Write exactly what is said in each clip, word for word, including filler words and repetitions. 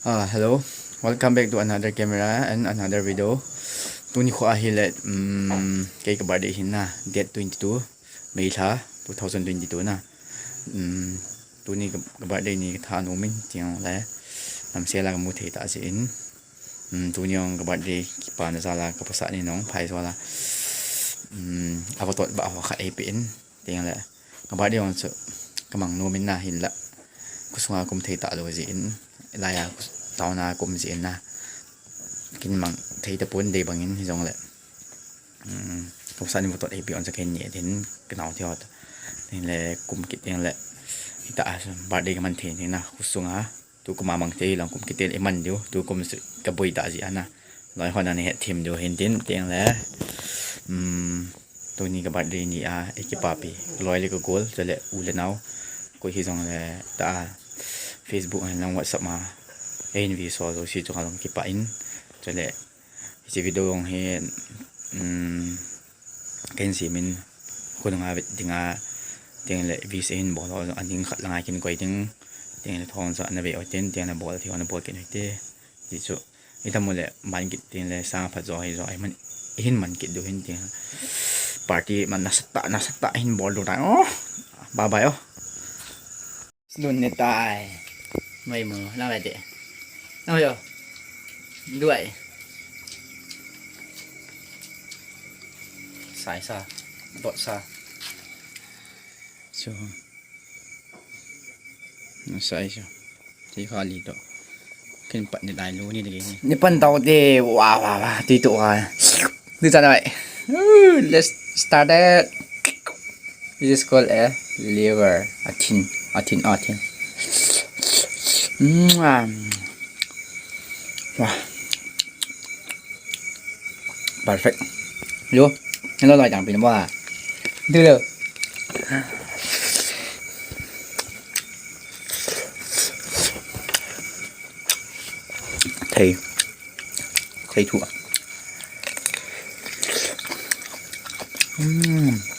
Ah, hello. Welcome back to another camera and another video. Tuni kho ahile, um, kei ka birthday hin na, date twenty-two, May lha, two thousand twenty-two na. Um, tuni ka, ka birthday ni ka tha nom in, tiang le. Namse la ka mu thei ta jeh in. Um, tuni ong ka birthday kipana jal a ka pasal ni nong phai jal a. Um, ava tot ba ho khat ei pe in. Tiang le. Ka birthday ong chu ka mang nom in na hin la. Khosunga ka um thei ta lou jeh in. Lai a khos-, town a ka um jeh in na. Kin mang thei ta pon dei bang in hi jong le. Um, ka pasal ni ava tot ei pe ong chu ken ni din ka nao thei ho ta. Tiang le kum kit tiang le. Hita a birthday ka man thei ni na khosunga. Tukum a mang thei lang kum kit le i man diu. Tukum chu ka boi ta jeh a na. Loi hon a na het thim diu hin tin tiang le. Um, tuni ka birthday ni a, i kipapi. Loi le ka gol, chule u le nao. Koi hi jong le ta a. Facebook a lang WhatsApp a. Ei hin vi so so si chung a long kipa in. Chule, hiche video ong hi, um, Ken simin, khonunga vet dinga, tiang le wish ahin bol ho, aning khat langa kin koi ding, tiang le thong sa na ve o tin, tiang le bol thei ho na bol kin hite, ti chu, i tam u le, man kit tiang le, sang phat jo hi jo, i man, i hin man kit diu hin tiang, party man nasatah, nasatah hin bol diu tai, oh, bye bye, oh. Nun ne tai. Mai mo, na ba de. Na yo. Duai. Sai sa. Dot sa. So. Sai sa. Ti kha li to. Ken pat ni dai lu ni de ni. Ni pan tau de. Wa, wa, wa. Ti to wa. Ni ta dai. Ooh, let's start it. This is called a liver. A thin, a thin, a thin. Mwah. Wow. Perfect. Yo, hello, lai tang pin mo ha. Dilo. Thei. Thei thu. Mm.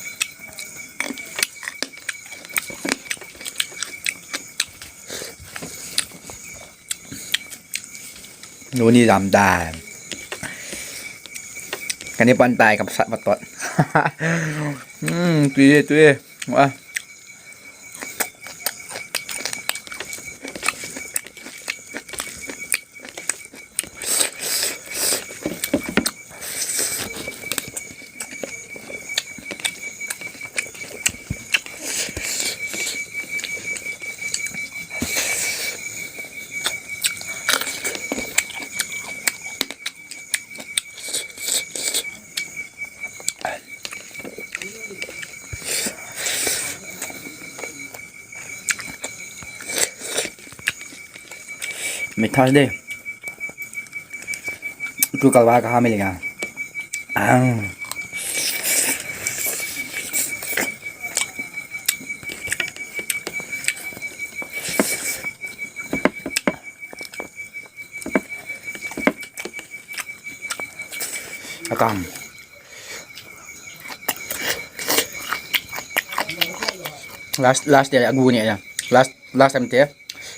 Nuni jam dan. Kani pan tai kam sat matot. Hmm, tui, tui. Wah. Mithas de. Tu kalwa ka ha milinga. Ang. Akam. Last, last day agu ni ya. Last, last time te.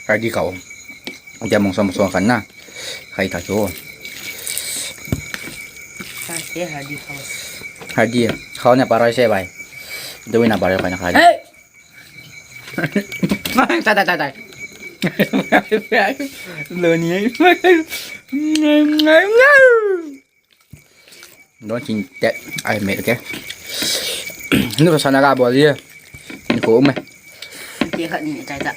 Hardi kau. Dia mong som som kan na. Hai ta chu. Last day hardi kau. Hardi kau na parai se bai. Doi na parai kai na kai. Hey! Tai, tai, tai, tai. Lo ni. Don chin tet. Ai, mate, okay. Nu sa na ka bol ye. Ni ko me. Ti khat ni tai ta.